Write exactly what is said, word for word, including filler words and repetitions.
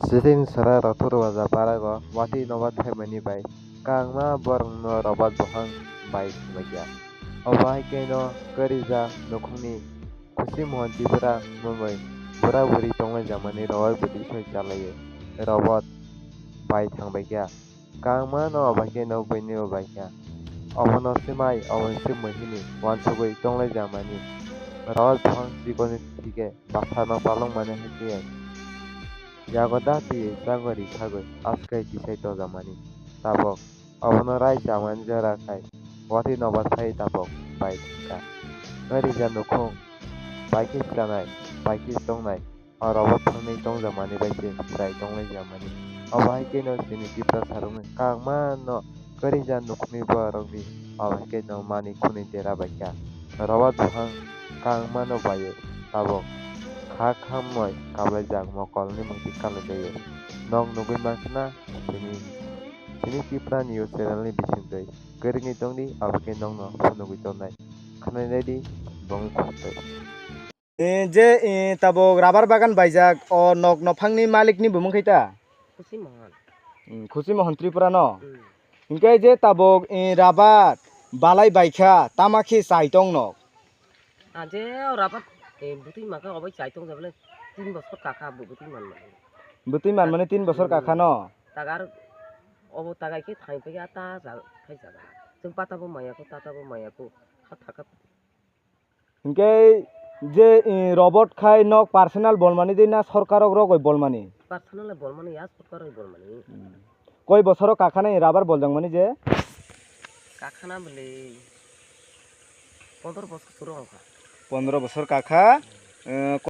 Chwraini chwrai Rothorwaja barago watwi nobar thaimani bai kwbangma borokno Robert buphang bai thangbaikha. Obo hai kheno kwrwija nukhungni Khusi Mohan Tripura mungwi bura buri tonglaijamani Robert bwtwi soi chalaiwi Robert bai thangbaikha. Kwbangma no bai khe no buini bo bai kha. Obono swmai, obono swmwi hwnwi uansugwi tonglaijamani. Rawal buphang chikoni thike bwsano palwngmani hai khe yago da twiwi changwi rithagwi aswk tisai tojamani. Tabuk obono rai chamani jora khai watwi nobar sai tabuk bai thangkha. Kwrwija nukhung bai khe chanai, bai khe tongnai. O Robert thangwi tongjakmani bai se chwrai tonglaijamani. Obo hai kheno chini Tiprasarokni kwbangma no kwrwija nukhungni borokni obo hai kheno manwi khwnwi dera bai kha. Robert buphang kwbangma no baiwi tabuk kha khamwi kablaijak mokolni mungti kalailaiwi. Nok nugwi mankha na chini, chini Tipra News channel ni bisingtwi kwrwngwi tongdi, obo khe nokno phunugwi tongnai. Khwnai naidi bongni khoroknwi. Eh, je, eh, tabuk rubber bagan baijak, o nok nophangni malikni bumung khe ta? Khusi Mohan. Hmm, Khusi Mohan Tripura no? Hmm. Hinkhe je tabuk, eh, rubber balai baikha, tama khe chai tong nok? Ah, je o rubber, eh, bwtwi mankha, obo chai tong jabole tin bosor kakha bo bwtwi manmani. Bwtwi manmani tin bosor kakha no? Hmm. Tagar obo tagai khe thang khe ta ja khai jaga. Chwng pata bo maya ko, tata bo maya ko, ha thaka. Hinkhe je, eh, Robert khai nok personal bolmani de na sorkarok rogoi bolmani? Personal bolmani ya, sorkarok bolmani. Hmm. Koi bosoro kakha nai rubber boljakmani je? Kakhana bwle pondro bosor suru wngkha. Pondro bosor kakha, eh,